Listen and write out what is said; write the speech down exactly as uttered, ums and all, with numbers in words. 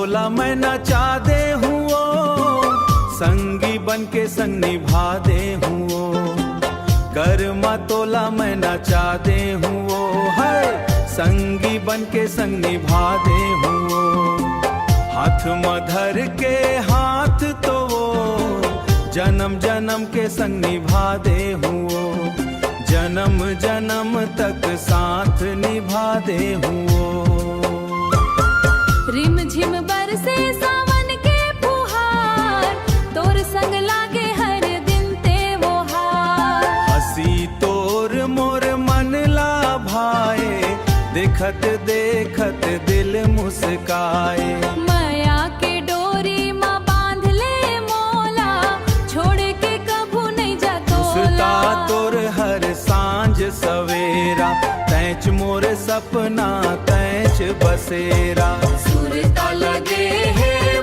ला मैं नचा दे हूँ ओ, संगी बन के संग निभा दे हूँ ओ। करमा तोला मैं नचा दे हूँ ओ, है संगी बन के संग निभा दे हूँ ओ। हाथ म धर के हाथ तो वो, जन्म जन्म के संग निभा दे हूँ ओ। जन्म जन्म तक साथ निभा दे हूँ ओ। रिम झिम बरसे सावन के फुहार, तोर संग लागे हर दिन ते वो हार। हंसी तोर मोर मन ला भाए, देखत देखत दिल मुस्काए। मया के डोरी म बांध ले मोला, छोड़ के कभू नहीं जा सुरता तोला। तोर हर सांझ सवेरा, तैच मोर सपना तैच बसेरा। सुरता लगे हे